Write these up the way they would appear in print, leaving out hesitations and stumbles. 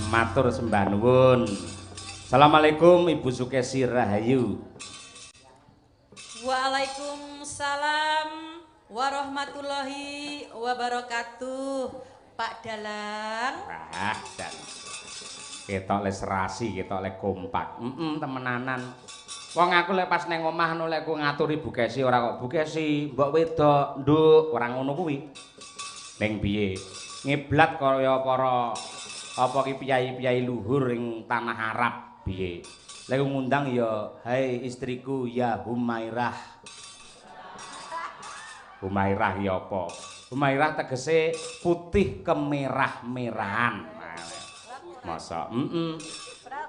Matur sembah nuwun. Assalamualaikum Ibu Sukesi Rahayu. Waalaikumsalam warahmatullahi wabarakatuh. Pak Dalang. Ah, dan ketok le serasi, ketok le kompak. Temenanan. Wong aku lek pas neng omah ngono lek ku ngaturi Bu Kesi ora kok Bu Kesi, mbok wedok, nduk, ora ngono kuwi. Ning piye? Ngiblat kaya para apa ki piyai-piyai luhur ing tanah Arab piye? Lek ngundang ya, "Hai istriku ya Humairah." Humairah ya apa? Humairah tegese putih kemerah-merahan. Masa?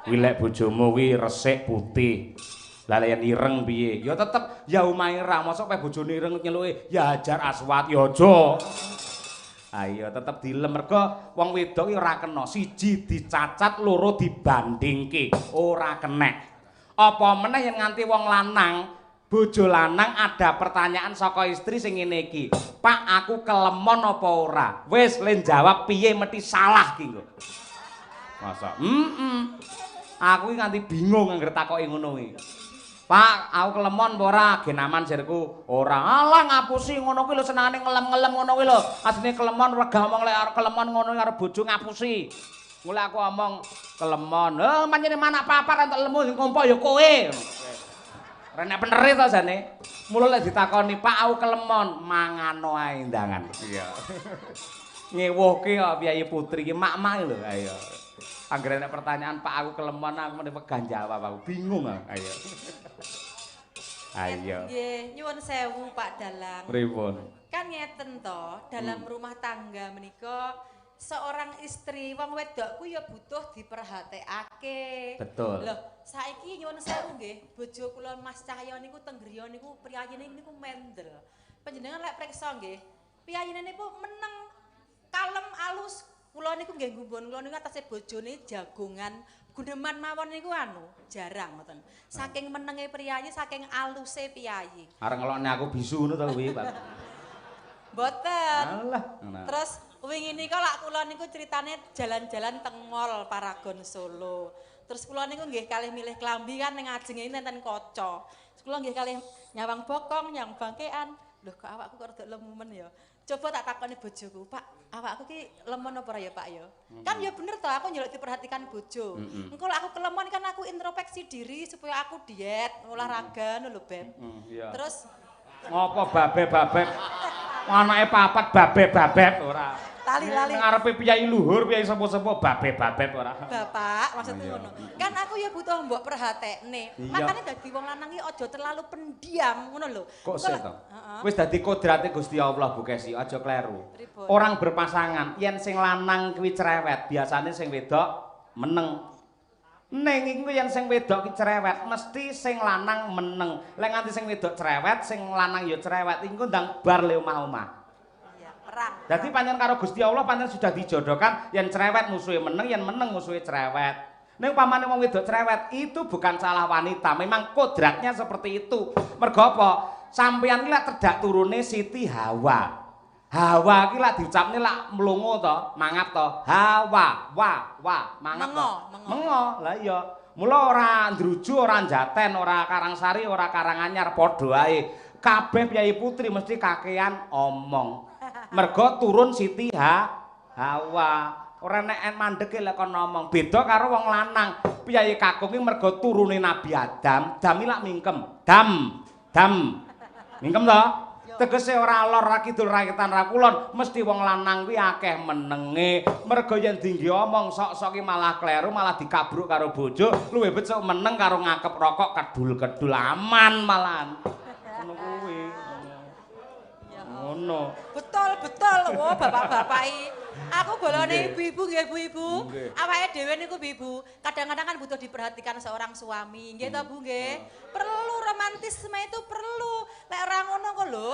Kuwi lek bojomu kuwi resik putih. Lah lek yen ireng piye? Ya tetep ya Humairah, mosok pe bojone ireng nyeluke ya Hajar Aswad ya aja. Ayo tetep dilem mergo wong wedok ki ora kena siji dicacat, loro dibandingke, ora kenek. Apa meneh yen nganti wong lanang, bojo lanang ada pertanyaan saka istri sing ngene iki. "Pak, aku kelemon apa ora?" Wis le jawab piye mesti salah ki nggo. Masa? Aku iki nganti bingung anggere takoki ngono kuwi. "Pak, aku kelemon apa ora?" Genaman jarku. "Ora." "Alah ngapusi ngono kuwi lho senengane ngelem-ngelem ngono kuwi lho. Asline kelemon wegah omong lek arep kelemon ngono karo bojo ngapusi." Mula aku omong kelemon. "Oh, pancene manak papat entuk lemu sing kompok ya kowe." Ora nek benere to jane. Mula lek ditakoni, "Pak, aku kelemon," mangano ae ndangan. Iya. Ngewuhke kok piyayi putri iki mak-mak lho. Ayo. Anggere nek pertanyaan, "Pak, aku kelemon," aku meni wegah jawab aku. Bingung aku. Ayo. Ayo. Nggih, nyuwun sewu Pak Dalang. Pripun? Kan ngeten to, dalam rumah tangga menika seorang istri wong wedok ku ya butuh diperhatekake. Betul. Loh, saiki nyuwun sewu nggih, bojo kula Mas Cahyo niku teng griya niku priyayine niku mendel. Panjenengan lek preksa nggih, priyayine niku meneng, kalem, alus. Kula niku nggih gumbon kula niku atase bojone jagongan guneman mawon niku anu jarang ngoten. Saking menenge priyayi, saking aluse piyayi. Arep ngelokne aku bisu ngono to kuwi, Pak. Mboten. Alah. Terus wingi nika lak kula niku ceritane jalan-jalan teng Mall Paragon Solo. Terus kula niku nggih kalih milih klambi kan ning ajenge enten kaca. Terus kula nggih kalih nyawang bokong, nyawang bangkean. Lho kok awakku kok rada lemu men ya. Coba tak takoni bojoku, "Pak, awakku ki lemon apa ora ya, Pak ya?" Kan ya bener toh aku njaluk diperhatikan bojo. Engko lek aku kelemon kan aku introspeksi diri supaya aku diet, olahraga ngono lho, Beb. Iya. Terus ngopo babe-babe? Anake papat babe-babeb ora. Lali-lali. Ngarepe piyai luhur, piyai sepuh-sepuh babe-babeb ora. Bapak, maksudnya ngono. Kan aku ya butuh mbok perhatekne. Makane dadi wong lanang iki aja terlalu pendiam ngono lho. Kok sih to? Wis dadi kodrate Gusti Allah Bu Kesi, aja kleru. Orang berpasangan, yen sing lanang kuwi cerewet, biasane sing wedok meneng. Ning iku yen sing wedok ki cerewet, mesti sing lanang meneng. Lek nganti sing wedok cerewet, sing lanang ya cerewet, iku ndang bar le omah-omah. Iya, perang. Dadi pancen karo Gusti Allah pancen sudah dijodohkan yen cerewet musuhe meneng, yen meneng musuhe cerewet. Ning pamane wong wedok cerewet itu bukan salah wanita, memang kodratnya seperti itu. Mergo apa? Sampeyan ki lek tedak turune Siti Hawa. Hawa ki lek diucapne lak mlongo to, mangap to. Hawa, wa, wa, mangap to. Mengo. Lah iya. Mula ora ndruju, ora Jaten, ora Karangsari, ora Karanganyar padha ae. Kabeh piyayi putri mesti kakean omong. Mergo turun Siti Hawa. Ora nek mandeke lek kon ngomong. Beda karo wong lanang. Piyayi kakung ki mergo turune Nabi Adam, dam lak mingkem. Dam, dam. Mingkem to? Tegese ora lor ra kidul ra wetan ra kulon, mesti wong lanang kuwi akeh menenge. Mergo yen dinggi omong sok-sok ki malah kleru, malah dikabruk karo bojo, luwih becik meneng karo ngakep rokok kedul-kedul aman malahan. Ngono kuwi. Ngono. Betul, betul. Wah, bapak-bapak iki. Aku bolone ibu-ibu nggih, Bu-ibu. Awake dhewe niku Bu-ibu, kadang-kadang kan butuh diperhatikan seorang suami. Nggih to, Bu nggih? Perlu romantisme itu perlu. Lek ora ngono kok lho,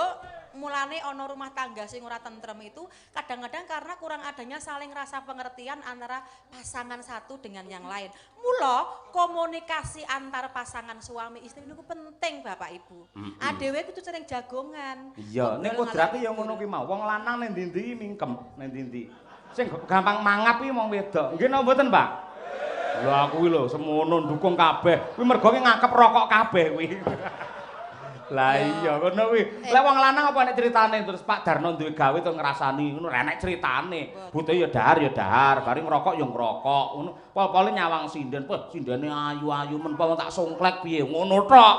mulane ana rumah tangga sing ora tentrem itu kadang-kadang karena kurang adanya saling rasa pengertian antara pasangan satu dengan yang lain. Mula komunikasi antar pasangan suami istri niku penting Bapak Ibu. Adewe kudu sering jagongan. Iya, ning kodrate ya ngono ki mau. Wong lanang ning ndi-ndi mingkem, ning ndi-ndi. Sing gampang mangap iki wong wedok. Nggih napa mboten, Pak? Lho aku kuwi lho semono ndukung kabeh. Kuwi mergo ngakep rokok kabeh kuwi. Lah iya ngono kuwi. Lek wong lanang apa nek critane terus Pak Darno duwe gawe to ngrasani ngono ora enek critane. Butuhe ya dahar, bari ngrokok ya ngrokok ngono. Pol-pole nyawang sinden, wah sindene ayu-ayu men pol tak songklek piye ngono tok.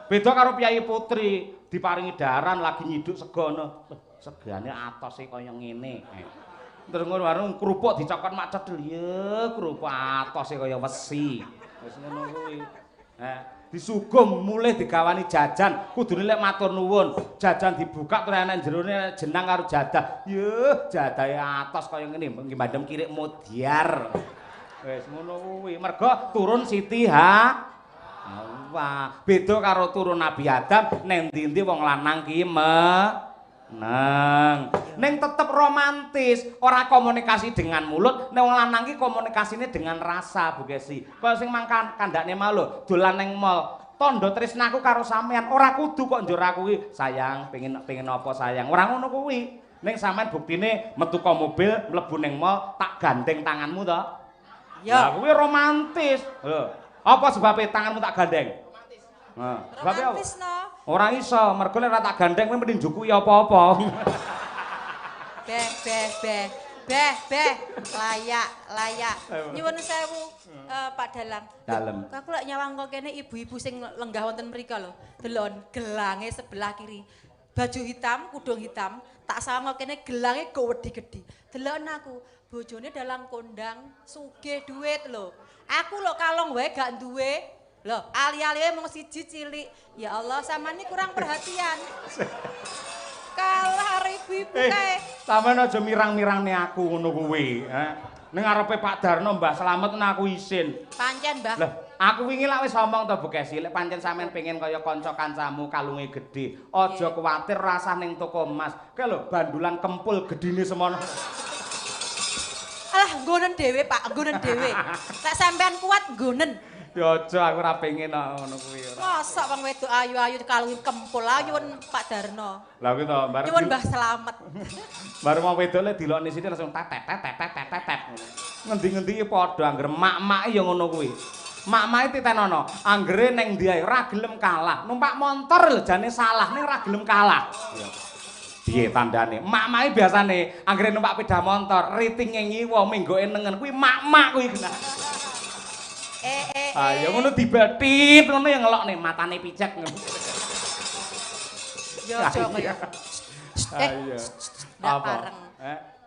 Beda karo Piyayi Putri diparingi daharan lagi nyiduk sego ngono. Segane atose kaya ngene. Terus ngono warung kerupuk dicokot mak cedhil ya kerupuk atose kaya wesi. Wis ngono kuwi. Disuguh mulih digawani jajan, kudune lek matur nuwun. Jajan dibuka terus enek jerone jenang karo jadah. Yuh, jadahe atos kaya ngene, nggih bandem kirik modyar. Wis ngono kuwi. Mergo turun Siti Hawa. Beda karo turun Nabi Adam, neng ndi-ndi wong lanang ki meneng. Ning tetep romantis, ora komunikasi dengan mulut, nek wong lanang ki komunikasine dengan rasa, Bu Kesi. Kaya sing mangkan kandhane mau lho, dolan ning mall. Tandha tresnaku karo sampean ora kudu kok njur aku ki sayang, pengen apa sayang. Ora ngono kuwi. Ning sampean buktine metu ka mobil, mlebu ning mall, tak gandeng tanganmu to. Ya. Lah kuwi romantis. Lho, apa sebabe tanganmu tak gandeng? Romantis. Heeh. Romantis no. Ora iso, mergo nek ora tak gandeng kowe mesti njukuki apa-apa. Beh beh beh. Beh beh, layak layak. Nyuwun sewu Pak Dalang. Dalem. Aku lek nyawang kok kene ibu-ibu sing lenggah wonten mriko lho. Delon gelange sebelah kiri. Baju hitam, kudung hitam, tak sawang kok kene gelange gedhi-gedhi. Delon aku, bojone dalang kondang, sugih duit lho. Aku lho kalong wae gak duwe. Loh, ali-alie mung siji cilik. Ya Allah, sampean ini kurang perhatian. Kalah karo ibu-ibu kae. Sampeyan aja mirang-mirangne aku ngono kuwi, Ning ngarepe Pak Darno Mbah Slamet aku isin. Pancen, Mbah. Lah, aku wingi lak wis omong to Bu Kesi, lek pancen sampean pengen kaya kanca kancamu kalunge gedhe, aja kuwatir rasah ning toko emas. Kae lho bandulan kempul gedhine semono. Alah, nggonen dhewe, Pak, nggonen dhewe. Lek sampean kuat nggonen. Ya aja aku ora pengen kok ngono kuwi ora. Mosok wong wedok ayu-ayu kalunge kempul ayu nyuwun Pak Darno. Lah kuwi to, nyuwun Mbah Slamet. Bareng wong wedok lek dilokne sithik langsung tetet tetet tetet tetet. Ngendi-ngendi iki padha anggere mak-make ya ngono kuwi. Mak-make titenono, anggere ning ndi ae ora gelem kalah. Numpak montor lho jane salah ning ora gelem kalah. Piye tandane? Mak-make biasane anggere numpak sepeda motor, ritinge ngiwa minggoke nengen kuwi mak-mak kuwi. Ayo ngono dibetit ngono ya ngelokne matane picek ngono. Ya aja kaya. Ndak pareng.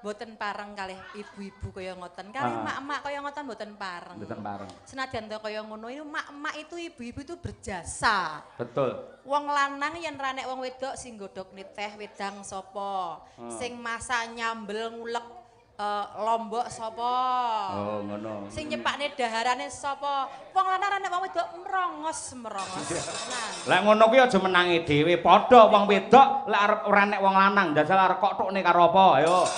Mboten pareng kalih ibu-ibu kaya ngoten, kalih mak-mak kaya ngoten mboten pareng. Mboten pareng. Senajan to kaya ngono itu mak-mak itu ibu-ibu itu berjasa. Betul. Wong lanang yen ra nek wong wedok sing nggodhokne teh wedang sapa, sing masak nyambel ngulek lombok sapa? Oh, ngono. Sing nyepakne daharane sapa? Wong lanang nek wong wedok merongos-merongos. Tenan. Lek ngono kuwi aja menangi dhewe, padha wong wedok lek arep ora nek wong lanang jajal arep kok tukne karo apa? Ayo.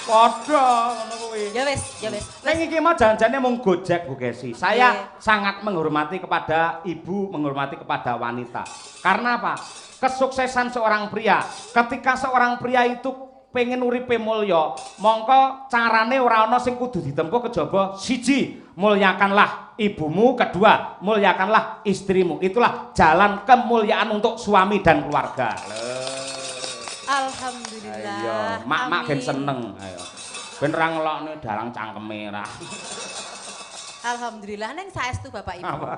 Padha ngono kuwi. Ya wis, ya wis. Ning iki mah janjane mung Gojek Bu Kesi. Saya sangat menghormati kepada ibu, menghormati kepada wanita. Karena apa? Kesuksesan seorang pria, ketika seorang pria itu pengen uripe mulya, mongko carane ora ana sing kudu ditempuh kejaba siji, mulyakanlah ibumu, kedua, mulyakanlah istrimu. Itulah jalan kemuliaan untuk suami dan keluarga. Alhamdulillah. Ayo, mak-mak ben seneng, ayo. Ben ra ngelokne dalang cangkeme ra. Alhamdulillah ning saestu Bapak Ibu. Apa?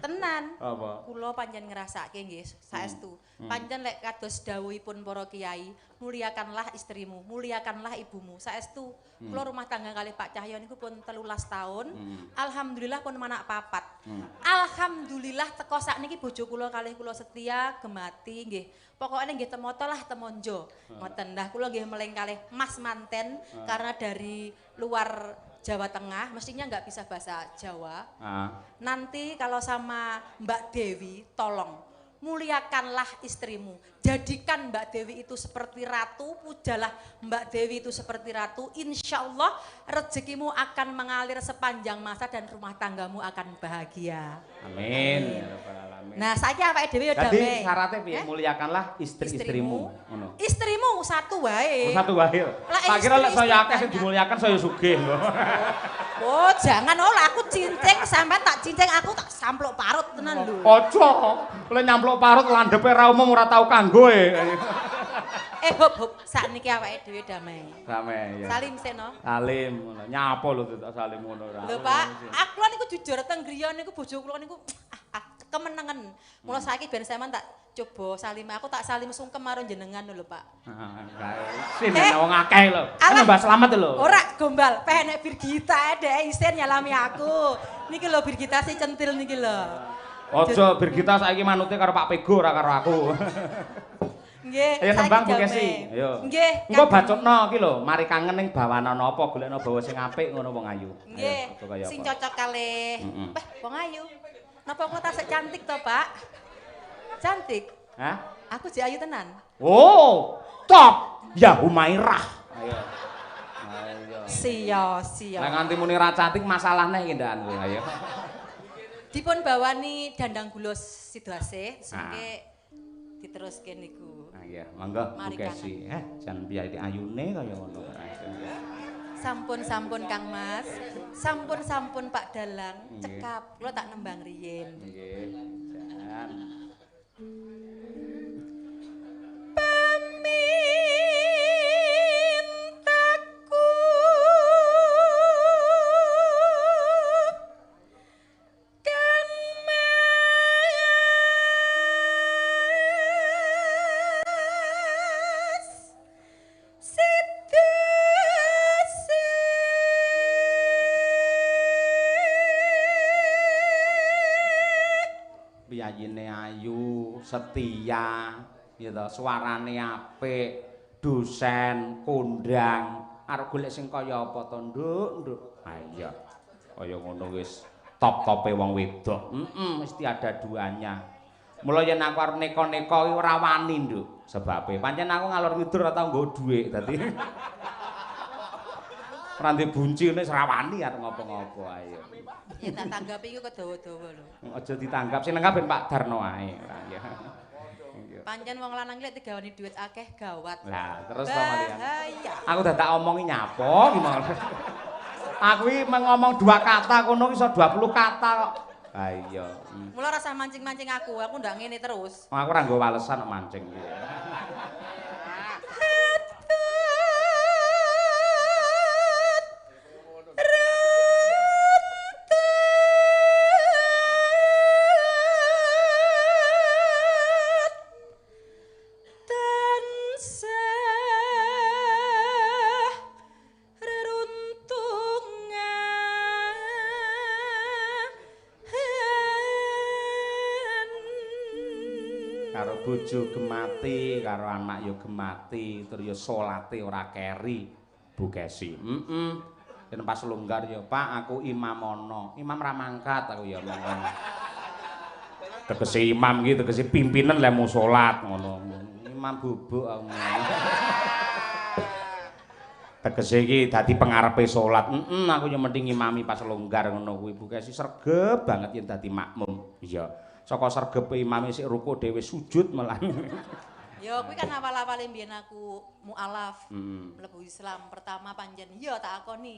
Tenan. Apa? Kula pancen ngrasake nggih saestu. Pancen lek kados dawuhipun para kiai, muliakanlah istrimu, muliakanlah ibumu. Saestu kula rumah tangga kalih Pak Cahyo niku pun 13 tahun. Alhamdulillah pun manak papat. Alhamdulillah teko sakniki bojo kula kalih kula setia gemati nggih. Pokoknya nggih temoto lah temonjo. Ngoten. Lah kula nggih meling kalih Mas manten karena dari luar Jawa Tengah, mestinya nggak bisa bahasa Jawa. Nanti kalau sama Mbak Dewi, tolong muliakanlah istrimu. Jadikan Mbak Dewi itu seperti ratu, pujalah Mbak Dewi itu seperti ratu. Insya Allah rezekimu akan mengalir sepanjang masa dan rumah tanggamu akan bahagia. Amin. Amin. Nah, saiki awake dhewe ya damai. Dadi syaratnya piye? Muliakanlah istri-istrimu. Ngono. Istrimu satu wae. Oh, satu wae. Tak kira lek saya akeh sing dimuliakan saya sugih lho. Oh, jangan ora aku cincing sampean tak cincing aku tak samplok parut tenan lho. Aja. Lek nyamplok parut landhepe ra umum ora tau kanggo e. Hop hop sakniki awake dhewe damai. Damai ya. Salim seno. Salim ngono. Nyapa lho tak salim ngono ora. Lho Pak, aku niku jujur teng griya niku bojo kula niku kemenengen. Mula saiki ben sampean tak coba salim aku tak salim sungkem karo jenengan lho Pak. Heeh. Isin wong akeh lho. Kan Mbah Slamet lho. Ora gombal, peh nek Birgita dhek isin nyalami aku. Niki lho Birgita si centil niki lho. Aja Birgita saiki manute karo Pak Pego ora karo aku. Nggih. Ayo nembang Bu Kesi. Ayo. Nggih. Engko bacotno iki lho, mari kangen ning bawanan apa golekno bawa sing apik ngono wong ayu. Nggih. Sing cocok kalih. Wah, wong ayu. Napa kok tasik cantik to, Pak? Cantik? Hah? Aku jek ayu tenan. Oh, top. Ya Humairah. Ayo. Ayo. Siya, siya. Lah nganti muni ra cantik masalahne iki ndak kowe ayo. Dipun bawani dandang gula Sidoasih, sengke diteruske niku. Ah iya, monggo Bu Kesi. Jan piye ayune kaya ngono. Sampun-sampun Kang Mas, sampun-sampun Pak Dalang, cekap kula tak nembang riyin. Nggih, jan. Pemintaku Kang Mas Piyayine ayu, setia, ya to, suarane apik, dosen, kondang, arep golek sing kaya apa to, Nduk, Nduk. Ha iya. Kaya ngono wis top-tope wong wedok. Heeh, mesti ada duanya. Mula yen aku arep neka-neka iki ora wani, Nduk. Sebabe pancen aku ngalor ngidul ora tau nggawa dhuwit, dadi ora ndek bunci ngene wis ora wani arep ngopo-ngopo ayo. Ya tak tanggapi iku kedawa-dawa lho. Aja ditanggap, sing nenggap ben Pak Darno ae. Iya. Pancen wong lanang iki lek digawani dhuwit akeh gawat. Lah, terus to malian. Aku dadak omongi nyapo ki mau. Aku iki ngomong 2 kata kono iso 20 kata kok. Ha iya. Mula rasa mancing-mancing aku ndak ngene terus. Aku ora nggo walesan kok mancing iki. Karo bojo gemati, karo anak ya gemati, tur ya salate ora keri, Bu Kesi. Heeh. Yen pas longgar ya, Pak, aku imam ana. Imam ra mangkat aku ya mongkon. Tegese imam iki tegese pimpinan lek mau salat ngono. Imam bubuk aku. Tegese iki dadi pengarepe salat. Heeh, aku ya mending ngimami pas longgar ngono kuwi Bu Kesi sregep banget yen dadi makmum. Iya. Saka sregepe imame sik ruku dhewe sujud malah. Ya kuwi kan awal-awale mbiyen aku mualaf, mlebu Islam pertama pancen ya tak akoni.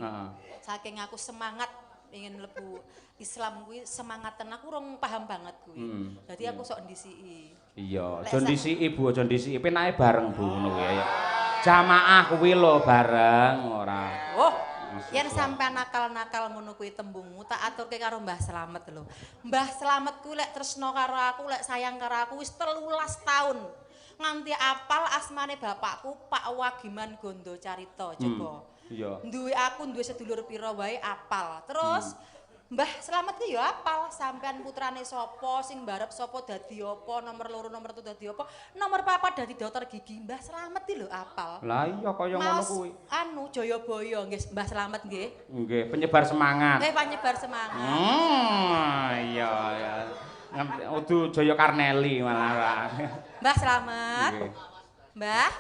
Saking aku semangat ingin mlebu Islam kuwi semangat tenan aku rong paham banget kuwi. Dadi aku sok ndisiki. Iya, aja ndisiki Bu, aja ndisiki penake bareng Bu ngono kuwi ya. Jamaah kuwi lho bareng ora. Oh. Yen sampean nakal-nakal ngono kuwi tembungmu tak aturke karo Mbah Slamet lho. Mbah Slamet kuwi lek tresno karo aku, lek sayang karo aku wis 13 taun. Nganti apal asmane bapakku Pak Wagiman Gondo Carita coba. Iya. Duwe aku duwe sedulur pira wae apal. Terus Mbah Slamet ki ya apal sampean putrane sapa, sing mbarep sapa dadi apa, nomor 2 nomor 3 dadi apa, nomor 4 dadi dokter gigi. Mbah Slamet ki lho apal. Lah iya kaya ngono kuwi. Anu Jayabaya nggih Mbah Slamet nggih. Nggih, penyebar semangat. Nggih, penyebar semangat. Iya ya. Udu Jaya Karneli malah. Mbah Slamet. Mbah.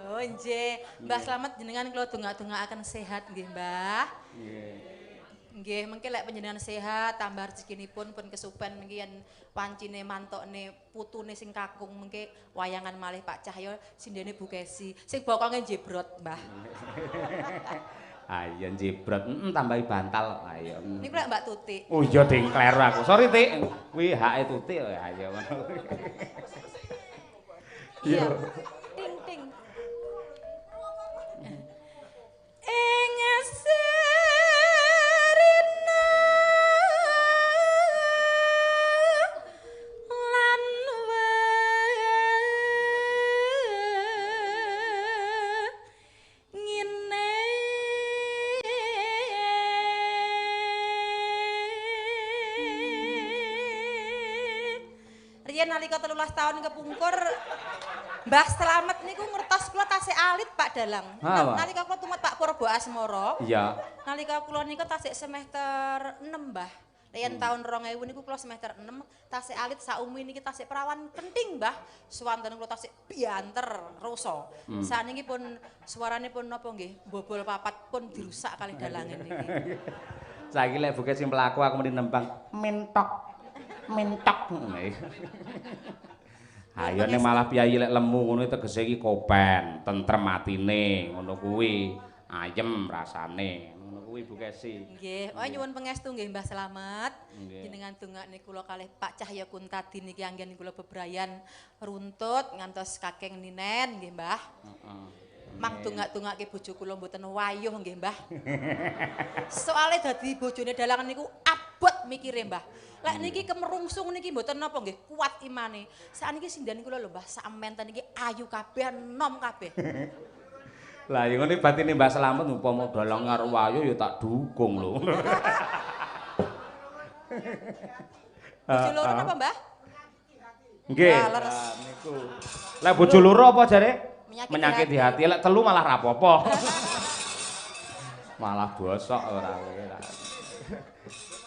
Oh nggih, Mbah Slamet jenengan kula dongak-dongakaken sehat nggih, Mbah. Nggih. Nggih, mengke lek panjenengan sehat, tambah rezekinipun pun kesupen mengke yen wancine mantokne putune sing kakung mengke wayangan malih Pak Cahyo sindene Bu Kesi. Sing bokonge njebrot, Mbah. Ayo njebrot, tambahi bantal. Ayo. Niku lek Mbak Tutik. Oh iya dengkler aku. Sorry Tik, kuwi hake Tutik ayo. Iya. Ting ting. Ing serina lan wengine riyen nalika 13 tahun kepungkur Mbah Slamet niku ngertos kula tasik alit Pak Dalang. Nalika kula tumat Pak Purbo Asmoro. Iya. Nalika kula niku tasik semester 6, Mbah. Yen tahun 2000 niku kula semester 6, tasik alit saumi niki tasik perawan kenting, Mbah. Suwanten kula tasik bianter rasa. Sakniki pun suarane pun napa nggih, bobol papat pun dirusak kalih dalange niki. Saiki lek buke sing mlaku aku meni nembang mentok. Mentok. Ayo ning malah piyayi lek lemu ngono tegese iki kopen, tentrem atine, ngono kuwi, ayem rasane, ngono kuwi Bu Kesi. Nggih, oh nyuwun pangestu nggih Mbah Slamet. Jenengan dongakne kula kalih Pak Cahya Kuntadi niki anggen kula bebrayan runtut ngantos kakeng ninen nggih Mbah. Heeh. Mang dongak-dongake bojo kula mboten wayuh nggih Mbah. Soale dadi bojone dalangan niku abot mikire Mbah. Lek niki kemerungsung niki mboten napa nggih kuat imane. Sakniki sinden kula lho Mbah samenten niki ayu kabeh enom kabeh. Lah ya ngene batine Mbah Slamet upama dalang karo wayu ya tak dukung lho. Bojo loro napa Mbah? Nggih. Niku. Lek bojo loro apa jare? Menyakiti hati. Lek telu malah rapopo. Malah bosok ora kowe.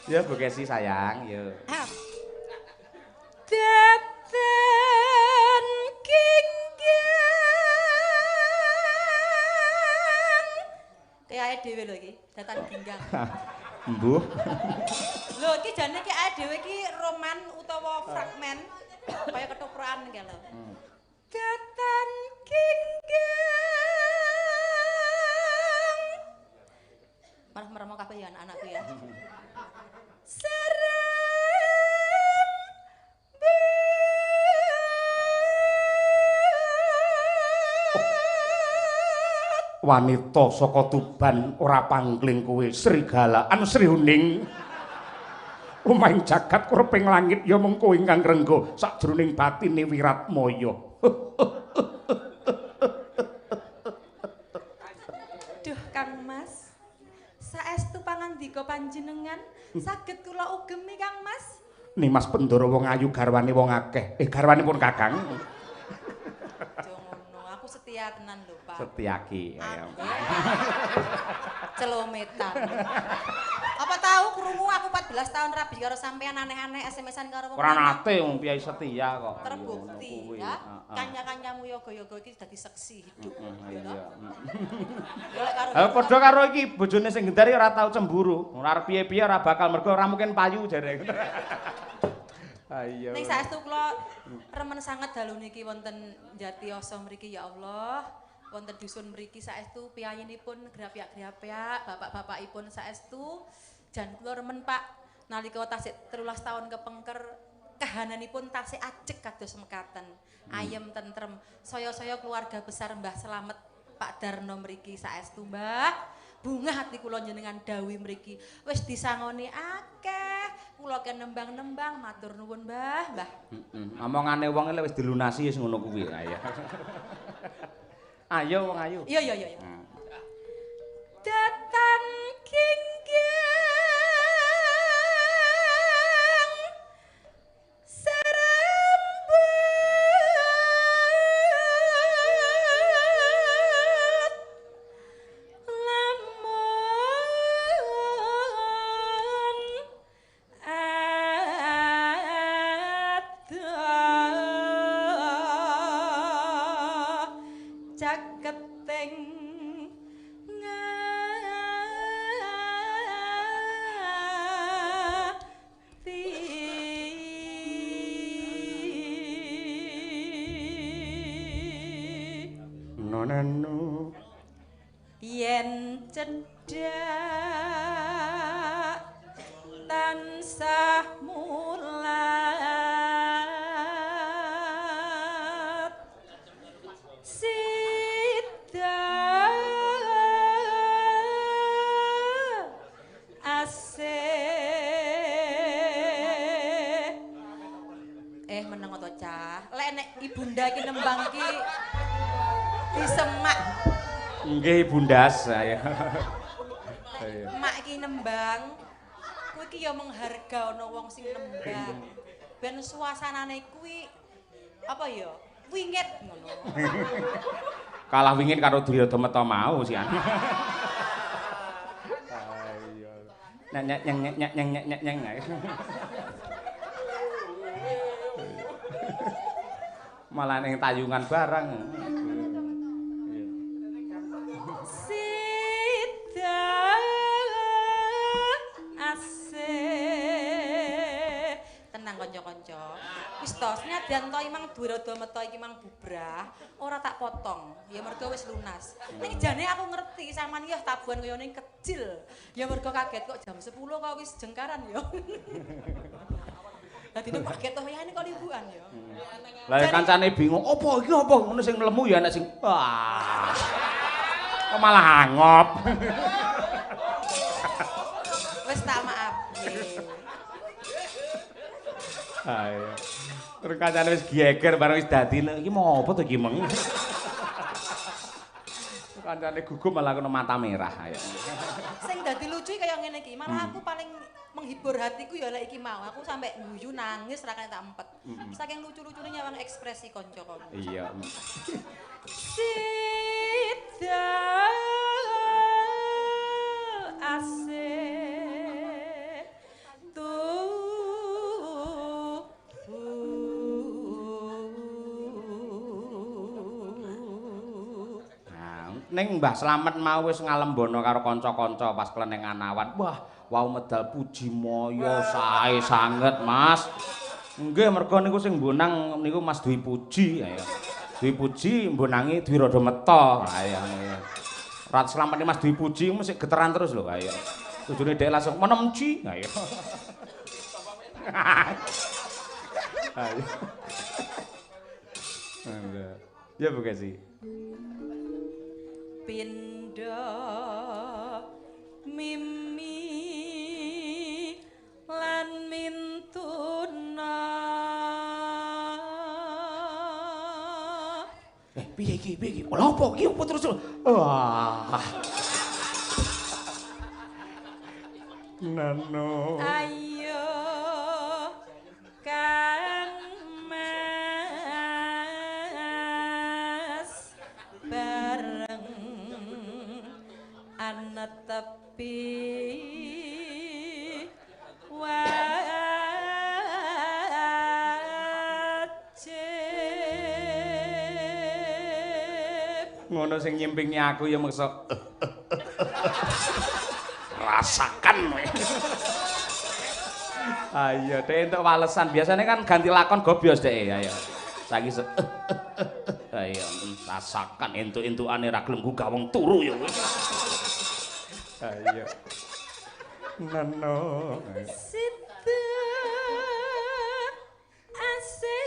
Ya Bu Kesi sayang, yo. Daten kinggang. Kayak dhewe lho iki, datan ginggang. Mbuh. Lho iki jane ki awake dhewe iki roman utawa fragmen kaya ketoprakan iki lho. Datan kinggang. Malah meremo kabeh ya anak-anakku ya. Serem wanita saka Tuban ora pangling kowe Srigala anu Sri Huning. Lumahing jagat kureping langit ya mung kowe ingkang rengga sakjroning batine Wiratmaya. Duh Kang Mas, saestu pangandika panjenengan saged kula ugemi Kang Mas. Nimas Bendara wong ayu garwane wong akeh. Garwanipun Kakang. Aja ngono, aku setia tenan lho, Pak. Setiaki ayo. Celometan. Apa tahu krungu aku 14 tahun rabi karo sampean aneh-aneh SMS-an karo wong. Ora nate wong piyai setia kok. Terbukti ya. Kanca-kancamu yoga-yoga iki dadi seksi hidup. Iya. Ha padha karo iki bojone sing gendari ora tau cemburu. Ora arep piye-piye ora bakal mergo ora mungkin payu jare. Ayo. Ning saestu kula remen sanget dalu niki wonten Jatiyoso mriki ya Allah. Wonten dusun mriki saestu piyayinipun grapyak-grapyak, bapak-bapakipun saestu jan kula remen Pak nalika tasik 13 tahun kepengker kahananipun tasik ajeg kados mekaten. Ayem tentrem, saya-saya keluarga besar Mbah Slamet Pak Darno mriki saestu Mbah. Bungah ati kula njenengan dawuh mriki wis disangoni akeh, kula ken nembang-nembang matur nuwun Mbah, Mbah. Heeh. Omongane wong wis dilunasi wis ngono kuwi. Ayo. Ayo wong ayu. Iya iya iya. Datan kinggang serembut lamun adoh. Nanu yen cedhak tansah mulat sida asih. Meneng to cah. Lek nek ibunda iki nembang iki disemak. Nggih ibunda saya. Mak iki nembang kuwi iki ya mengharga ana wong sing nembang. Ben suasanane kuwi apa ya? Wingit ngono. Kalah wingit karo Duryodana Meta mau sih. Ayo. Nyek nyek nyek nyek nyek nyek nyek nyek. Malah ning tayungan barang. Sida asih. Tenang kanca-kanca. Wis to, senadyan to imang Duryodana Meta iki mang bubrah, ora tak potong. Ya mergo wis lunas. Ning jane aku ngerti sampean iki tabuhan kaya ning kecil. Ya mergo kaget kok jam 10 kok wis jengkaran ya. Dadi nek kaget to ya kok libuan ya. Lah kancane bingung, opo iki opo ngono sing lemu ya enek sing wah. Kok malah angop. Wis tak maafke. Ayo. Terus kancane wis geger bareng wis dadi iki mau apa to iki meng. Kancane gugup malah kena mata merah ayo. Sing dadi lucu kaya ngene iki, malah aku paling menghibur hatiku ya lek iki mau. Aku sampe guyu nangis ra kena tak empet. Saking lucu-lucune nyawang ekspresi kanca-kanca. Iya. Sida asih tuhu. Nah, ning Mbah Slamet mau wis ngalembono karo kanca-kanca pas klenengan awan. Wah, wau medal puji moyo sae sanget, Mas. Nggih, mergo niku sing mbonang niku Mas Dwi Puji, ayo. Dwi Puji mbonangi Dwi Rada Meta, ayo. Rat Slamet Mas Dwi Puji mesti geteran terus lho, ayo. Tujune dhek langsung menemji, ayo. Ayo. Ya Bu Kesi. Pindha mimi lan mintuna. Piye iki? Piye iki? Lha opo iki opo terus? Wah. Nano. Ayo Kang Mas bareng anetepi wajib. Ngono sing nyimpingi aku ya meksa rasakan. Ayo dhek entuk walesan. Biasanya kan ganti lakon gobyos dhek ayo. Saiki ayo rasakan entuk-entukane ra gelem gugah wong turu ya kowe. Ayo. Nano. Sida asih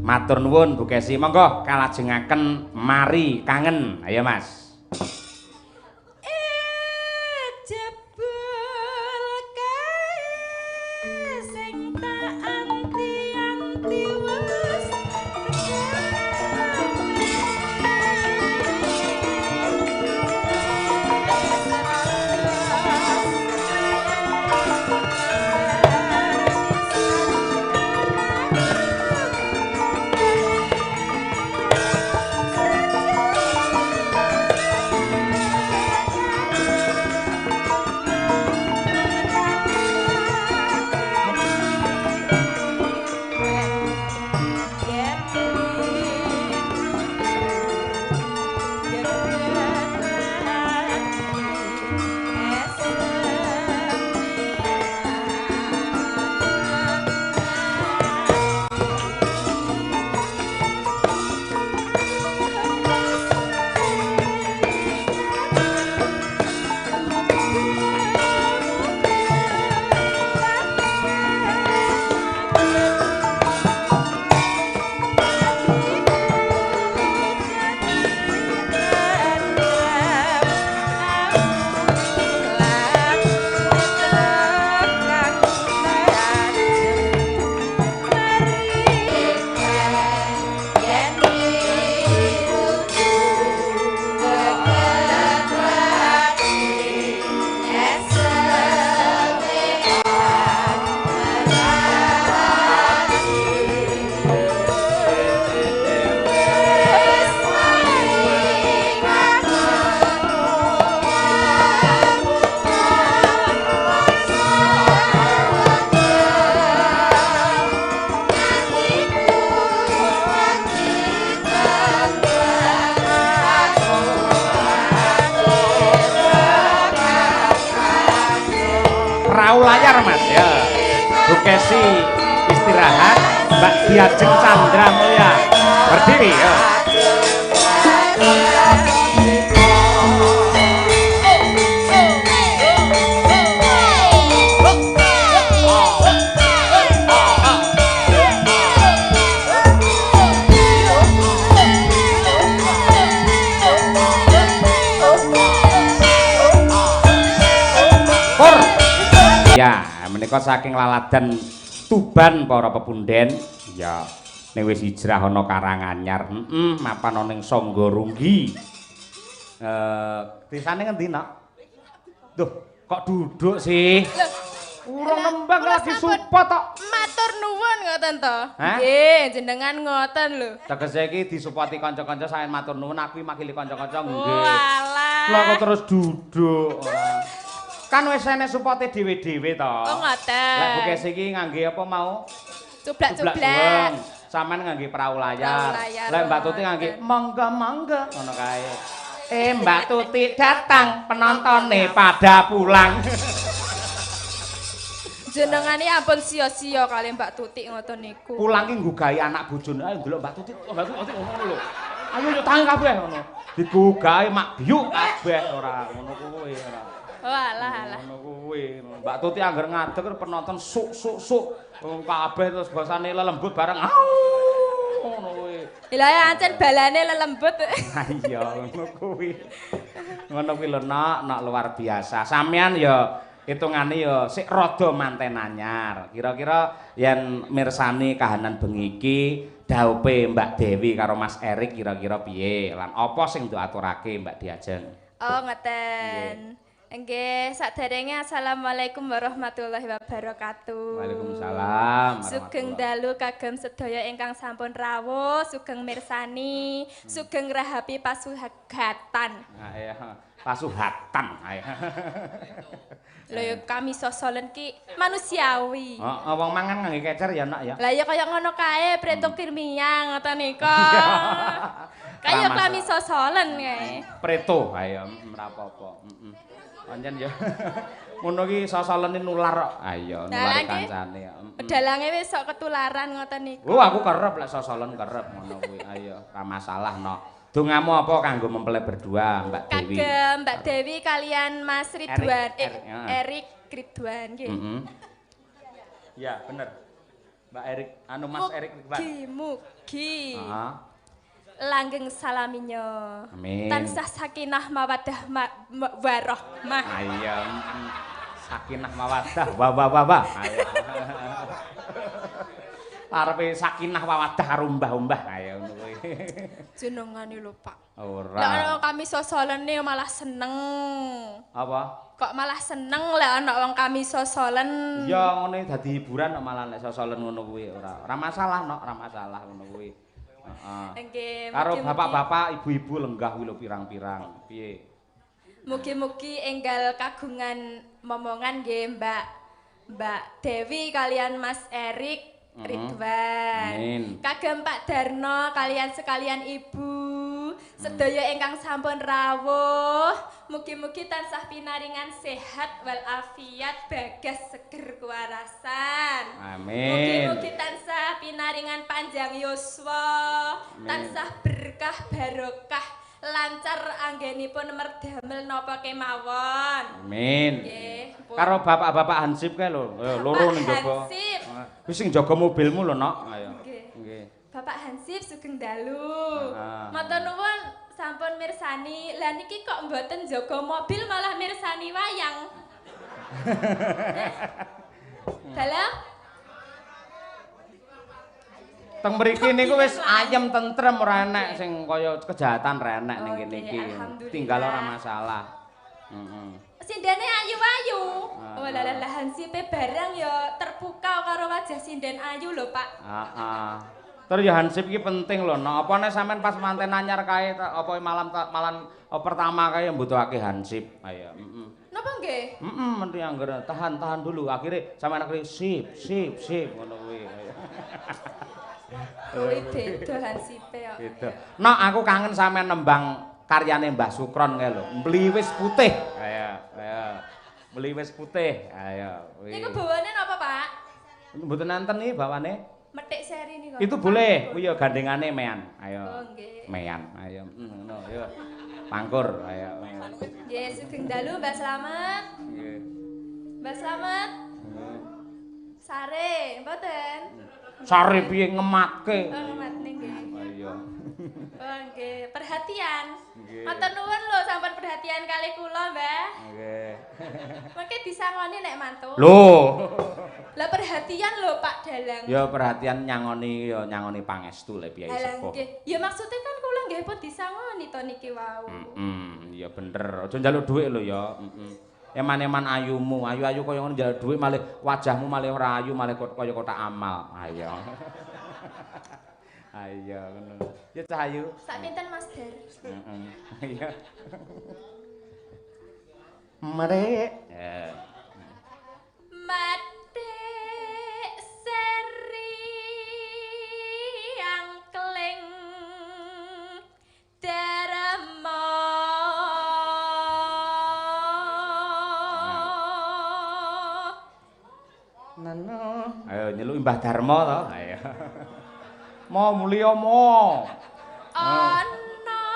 Matur nuwun Bu Kesi, monggo kalajengaken mari kangen. Ayo Mas. Jebul kae sing tak anti-anti wis tekan. Perahu layar Mas ya. Bu Kesi istirahat, Mbak Diajeng Chandra Mulya berdiri ya. Ya, menika saking laladan Tuban para pepunden. Ya, ning wis hijrah ana Karanganyar. Heeh, mapan ana ning Sanggarunggi. Desane ngendi, Nok? Duh, kok duduk sih? Urung nembang lagi support tok. Matur nuwun ngoten to. Nggih, jenengan ngoten lho. Tegese iki disupporti kanca-kanca sampeyan matur nuwun, aku makili kanca-kanca nggih. Walah. Lah kok terus duduk ora. Kan wis enek supporte dhewe-dhewe to. Oh ngoten. Lek Bu Kesi iki ngangge apa mau? Cublak-cublak. Sampeyan ngangge perahu layar. Lek Mbak Tuti ngangge monggo-monggo ngono kae. Mbak Tuti datang, penontone pada pulang. Jenengane ampun sia-sia kali Mbak Tuti ngoten niku. Pulang ki nggugahi anak bojone. Ayo ndelok Mbak Tuti, Mbak Tuti ngono lho. Ayo yo tangi kabeh ngono. Digugahi mak biuk kabeh ora ngono kuwi ora. Walah alah. Ngono kuwi. Mbak Tuti angger ngadeg penonton suk suk suk kabeh terus basane lelembut bareng. Ngono kuwi. Lha ya ancen balane lelembut. Ha iya ngono kuwi. Ngono kuwi lho Nok, Nok luar biasa. Sampeyan ya hitungane ya sik rada manten anyar. Kira-kira yen mirsani kahanan bengi iki daupe Mbak Dewi karo Mas Erik kira-kira piye? Lan apa sing nduk aturake Mbak Diajeng? Oh ngoten. Nggih, saderenge assalamualaikum warahmatullahi wabarakatuh. Waalaikumsalam. Sugeng dalu kagem sedaya ingkang sampun rawuh, sugeng mirsani, sugeng rahapi pasuhatan. Ha iya, pasuhatan. Lho ya kami sosolen ki manusiawi. Heeh, wong mangan ngangge kecer ya, Nak ya. Lah ya kaya ngono kae, preto kirmiang ngoten nika. Kaya kami sosolen kae. Preto, ayo ora apa-apa. Heeh. Pancen ya. Ngono ki sosolene nular kok. Ayo nulari kancane. Dalange wis sok ketularan ngoten niku. Oh, aku kerep lek sosolen kerep ngono kuwi. Ayo, ora masalah, Nok. Dongamu apa kanggo mempelai berdua, Mbak Dewi? Kagem Mbak Dewi kalian Mas Ridwan, Erik Ridwan nggih. Heeh. Ya, bener. Mbak Erik, anu Mas Erik Ridwan. Mugi-mugi. Heeh. Langgeng salaminyo. Amin. Tansah sakinah mawaddah warahmah. Ayo. Sakinah mawaddah wa wa wa wa. Ayo. Arepe sakinah mawaddah karo umbah-umbah. Ayo ngono kuwi. Jenengane lho, Pak. Ora. Lah ana kami sosolene malah seneng. Apa? Kok malah seneng lek ana wong kami sosolen. Iya, ngene dadi hiburan kok malah lek sosolen ngono kuwi ora. Ora masalah, Nok, ora masalah ngono kuwi. Heeh. Karo bapak-bapak, ibu-ibu lenggah kuwi lho pirang-pirang. Piye? Mugi-mugi enggal kagungan momongan nggih Mbak Mbak Dewi kalian Mas Erik Ridwan. Amin. Kagem Pak Darno kalian sekalian ibu, sedaya ingkang sampun rawuh, mugi-mugi tansah pinaringan sehat walafiat, bagas seger kewarasan. Amin. Mugi-mugi tansah pinaringan panjang yuswa, tansah berkah barokah, lancar anggenipun merdamel napa kemawon. Amin. Nggih. Karo bapak-bapak Hansip kae lho, loro ning jaba. Hansip. Wis sing jaga mobilmu lho, Nok. Ayo. Nggih. Bapak Hansip sugeng dalu. Matur nuwun sampun mirsani. Lah niki kok mboten jaga mobil malah mirsani wayang. Dalam Teng mriki niku wis ayem tentrem ora enek sing kaya kejahatan ra enek ning kene iki. Tinggal ora masalah. Heeh. Sindene ayu-ayu. Oh lah lah Hansipe barang ya terpukau karo wajah sinden ayu lho, Pak. Heeh. Terus ya Hansip iki penting lho, Nok. Apa nek sampean pas manten anyar kae apa malam malam pertama kae mbutuhake Hansip. Ayo, heeh. Napa nggih? Heeh, mesti angger tahan-tahan dulu. Akhire sampean akhire sip, sip, sip ngono kuwi. Kuwi beda Hansipe kok. Beda. Nok, aku kangen sampean nembang karyane Mbah Sukron kae lho. Mliwis putih. Ayo, ayo. Mliwis putih. Ayo. Niku bawane napa, Pak? Mboten nanten iki bawane. Metik seri niku. Itu boleh. Kuwi ya gandengane mean. Ayo. Oh, nggih. Mean. Ayo. Ngono ayo. Pangkur ayo. Nggih, sugeng dalu Mbah Slamet. Nggih. Mbah Slamet. Sare, mboten? Sare piye ngematke? Oh, ngematne nggih. Ayo. Oh, nggih, perhatian. Matur nuwun lho sampun perhatian kali kula, Mbah. Nggih. Mengke disangoni nek mantuk. Lho. Lah perhatian lho Pak Dalang. Ya perhatian nyangoni ya nyangoni pangestu le piye sepuh. Nggih. Ya maksudnya kan kula nggih pun disangoni to niki wau. Heeh, ya bener. Aja njaluk dhuwit lho ya. Heeh. Eman-eman ayumu, ayu-ayu kaya ngono njaluk dhuwit malih wajahmu malih ora ayu malih kaya kotak amal. Ayo. Ayo ngono. Ya cah ayu. Sak pinten Mas Dar? Heeh. Iya. Mrek. Matik seri angkling darma. Nano. Ayo nyeluki Mbah Darma to. Ayo. Mo mulya mo. Ana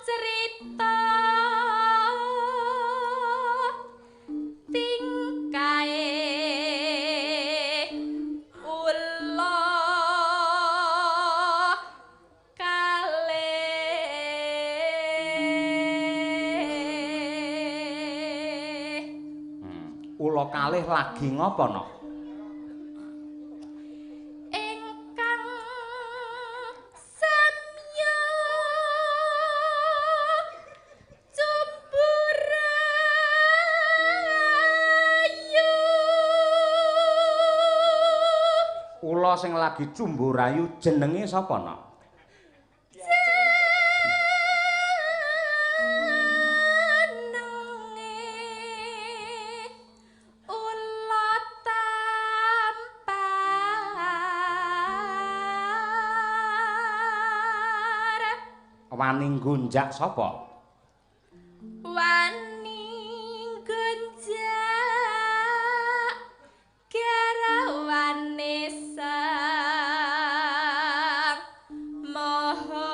cerita tingkae ula kalih. Ula kalih lagi ngopo no? Ula sing lagi cumburayu jenenge sapa nok? Jenenge ula tampar. Wani nggonjak sapa? Wani nggonjak garwane sang maha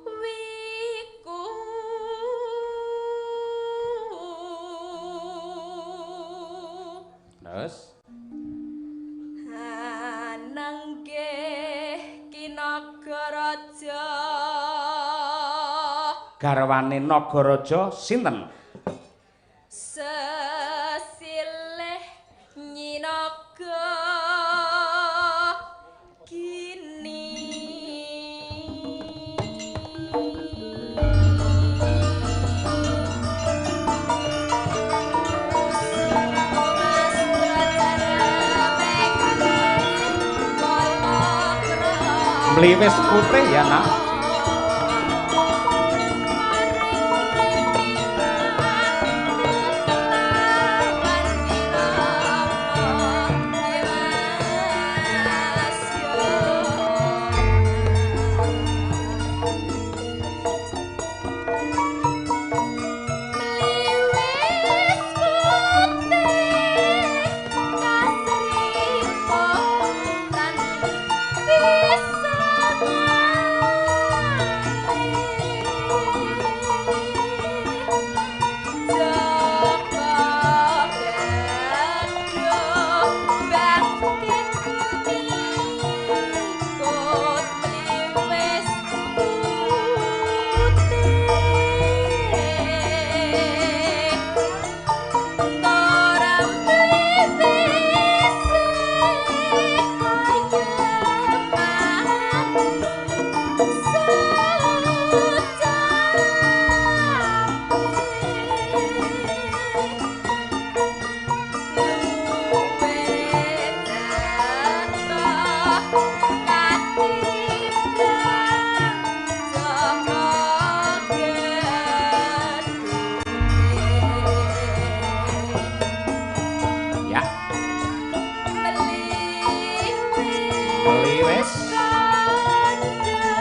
wiku. Terus anenggih Kinagaraja. Garwane Nagaraja sinten? Sesilih nyinaga gini. Mliwis putih ya nak.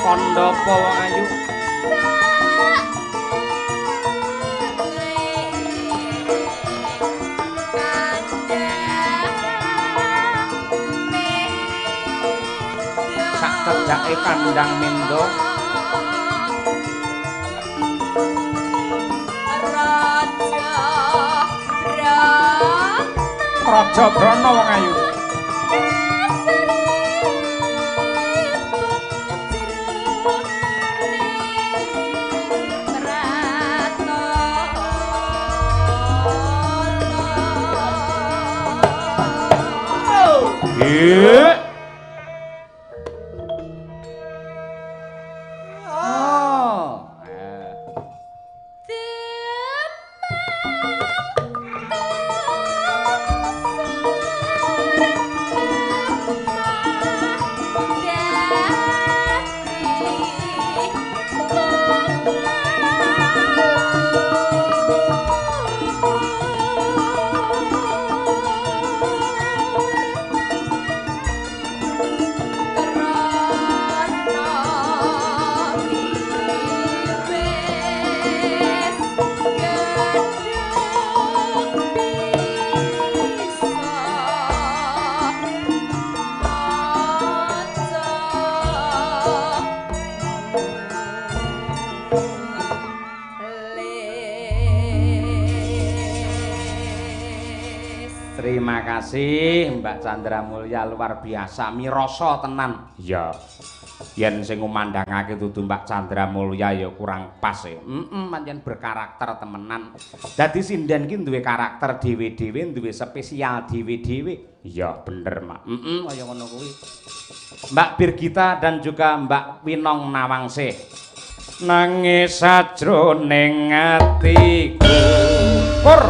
Kandha apa wong ayu? Cedhake kandang mendo. Raja Brana wong ayu. Oh. Terima kasih Mbak Chandra Mulya, luar biasa mirasa tenan. Iya. Yen sing ngumandhangake dudu Mbak Chandra Mulya ya kurang pas e. Pancen berkarakter temenan. Dadi sinden ki duwe karakter dhewe-dhewe, duwe spesial dhewe-dhewe. Iya, bener, Mak. Kaya ngono kuwi. Mbak Birgita dan juga Mbak Winong Nawangsih. Nangis sajroning atiku. Pur.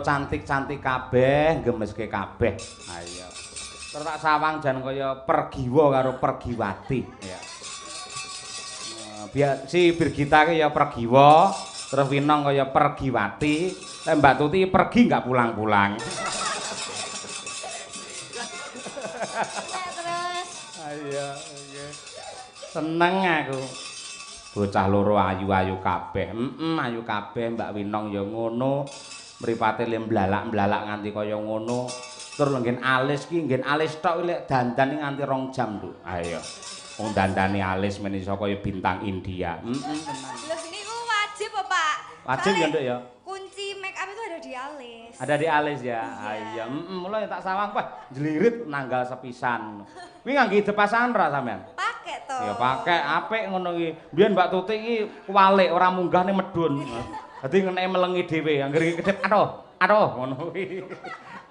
Cantik-cantik kabeh, gemeske kabeh. Ayo. Terus tak sawang jan kaya Pergiwa karo Pergiwati. Ya. Biar si Birgita ki ya Pergiwa, terus Winong kaya Pergiwati, lek Mbak Tuti pergi enggak pulang-pulang. Terus. Ayo, oke. Seneng aku. Bocah loro ayu-ayu kabeh. Ayu kabeh Mbak Winong ya ngono. Mripate le mblalak-mblalak nganti kaya ngono. Terus nggen alis ki nggen alis tok lek dandan nganti 2 jam, Nduk. Ayo. Wong dandane alis men iso kaya bintang India. Tenan. Lho niku wajib apa, Pak? Wajib ya, Nduk ya. Kunci make up itu ada di alis. Ada di alis ya. Ah iya, mulai tak sawang wah jlirit nanggal sepisan. Kuwi ngangge ide pasangan ora sampean? Pakai to. Ya pakai apik ngono iki. Biyen Mbak Tuti iki kuwalik ora munggah ning medun. Dadi ngeneke melengi dhewe, anggere iki kedhep aduh, aduh ngono kuwi.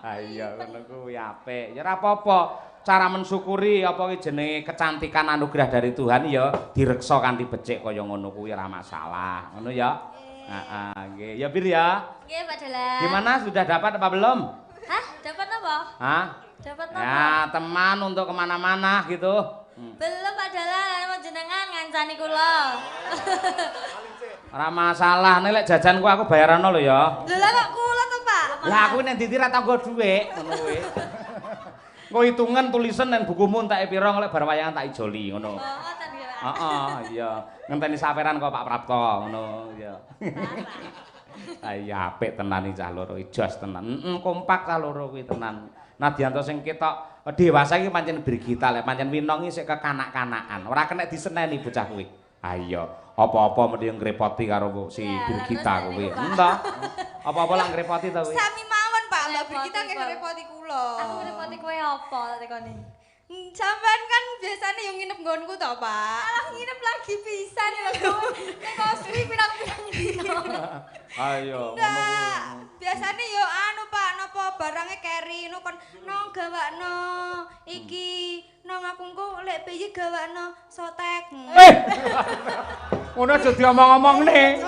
Ah iya ngono kuwi apik. Ya ora apa-apa. Cara mensyukuri apa ki jenenge kecantikan anugerah dari Tuhan ya direksa kanthi becik kaya ngono kuwi ora masalah. Ngono ya. Heeh, nggih. Ya Bir ya. Nggih, Pak Dalang. Gimana sudah dapat apa belum? Hah? Dapat apa? Hah? Dapat apa? Ya, teman untuk kemana-mana gitu. Belum Pak Dalang, jenengan ngancani kula. Ora masalah, nek lek jajan ku aku bayarano lho ya. Lho lah kok kula to, Pak? Lah aku nek ndi-ndi ra tanggo dhuwit ngono kuwi. Engko hitungan tulisan nang bukumu enteke pira lek bar wayangan tak ijoli ngono. Oh, ngoten nggih, Pak. Heeh, iya. Ngenteni saperan kok Pak Prapto ngono, iya. Ah iya apik tenan iki cah loro, jos tenan. Heeh, kompak cah loro kuwi tenan. Nadyanto sing ketok dewasa iki pancen Brigita lek pancen Winong iki sik kekanak-kanakan. Ora kena diseneni bocah kuwi. Ah iya, apa-apa mesti ngrepoti karo si Brigita kuwi. Entah. Apa-apa lak ngrepoti to kuwi. Sami mawon, Pak. Mbak Brigita nggih ngrepoti kula. Aku ngrepoti kowe apa tekone? Sampean kan biasanya yang nginep nggonku to, Pak. Alah nginep lagi pisan lho kowe. Nek kok suwi pirang-pirang dino. Ayo ngono kuwi. Biasane yo anu Pak, napa barange keri ngono kon nong gawakno iki, nong aku engko lek piye gawakno sotek. Eh. Ngono aja diomong-omongne.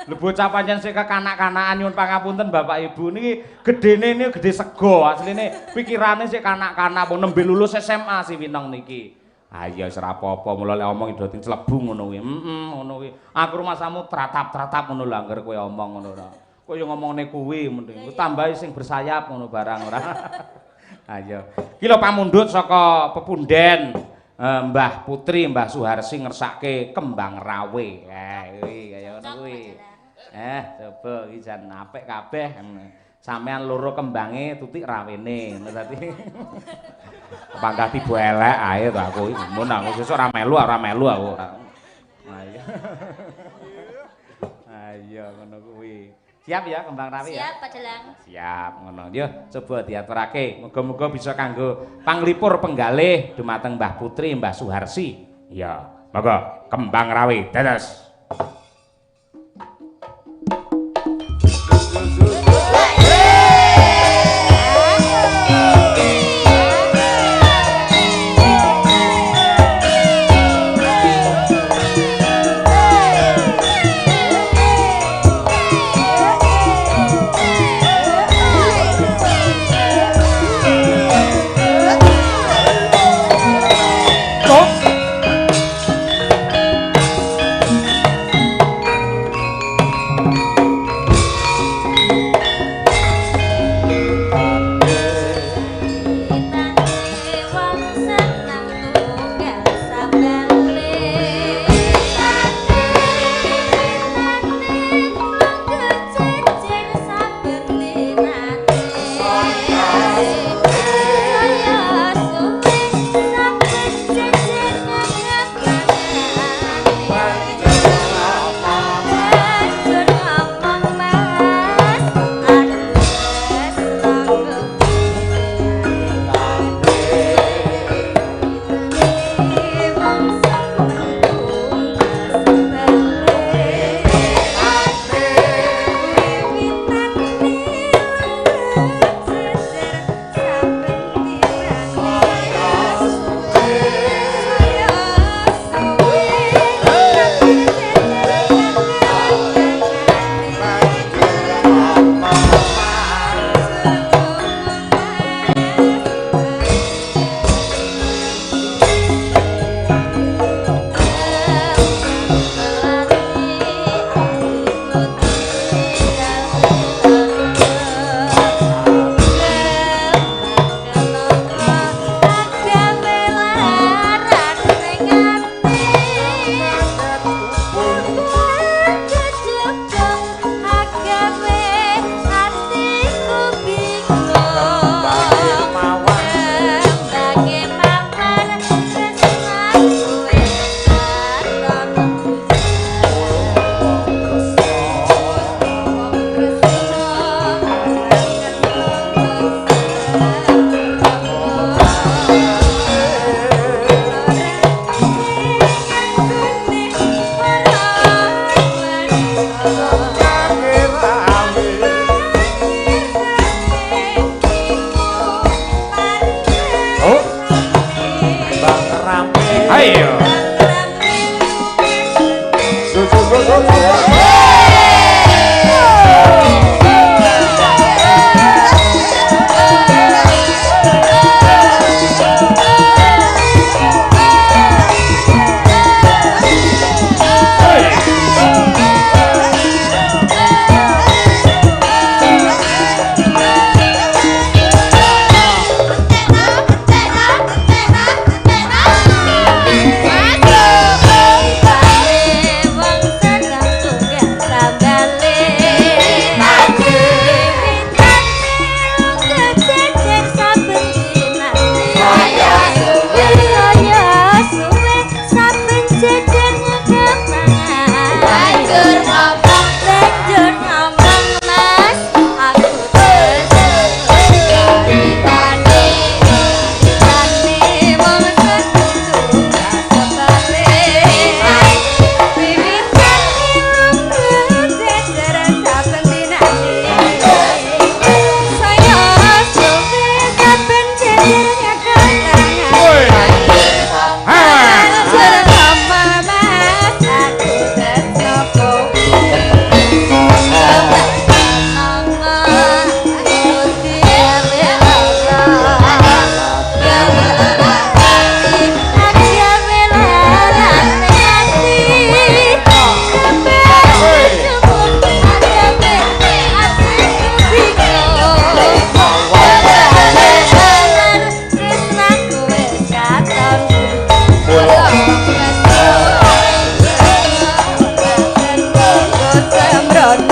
Lho bocah pancen sik kekanak-kanakan nyuwun pangapunten Bapak Ibu niki gedene niki gedhe sego asline pikirane sik kanak-kanak pun nembe lulus SMA si Winong niki. Ah iya wis ora apa-apa mula lek omong do clebu ngono kuwi. Heeh ngono kuwi. Aku rumasamu tratap-tratap ngono lho angger kowe omong ngono ora. Kowe yo ngomongne kuwi mending tambahi sing bersayap ngono barang ora. Ayo. Iki lho pamundhut saka pepunden Mbah Putri, Mbah Suharsi ngersake kembang rawe. Kuwi kaya ngono kuwi. Coba iki jan apik kabeh. Sampean loro kembange tutik rawene ngono dadi. Panggah tiba elek ae to aku iki. Mun aku sesuk ora melu aku. Ayo. Ayo ngono kuwi. Siap ya kembang rawe ya? Siap Pak Dalang. Siap ngono. Yo coba diaturake. Muga-muga bisa kanggo panglipur penggalih dumateng Mbah Putri, Mbah Suharsi. Ya, monggo kembang rawe dados. Hey!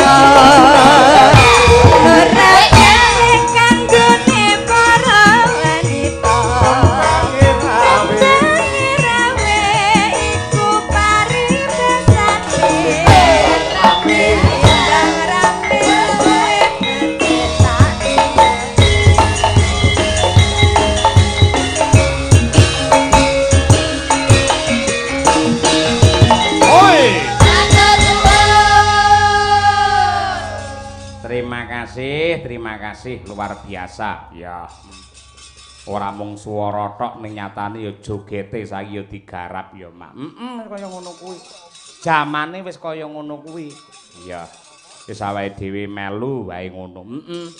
Ora kanggone para wanita. Kendange rawe iku paribasane. Kendang rame becake. Oi. Terima kasih luar biasa. Ya. Ora mung swara tok ning nyatane ya jogete saiki ya digarap ya, Mak. Heeh, kaya ngono kuwi. Jamane wis kaya ngono kuwi. Iya. Wis awake dhewe melu wae ngono. Heeh.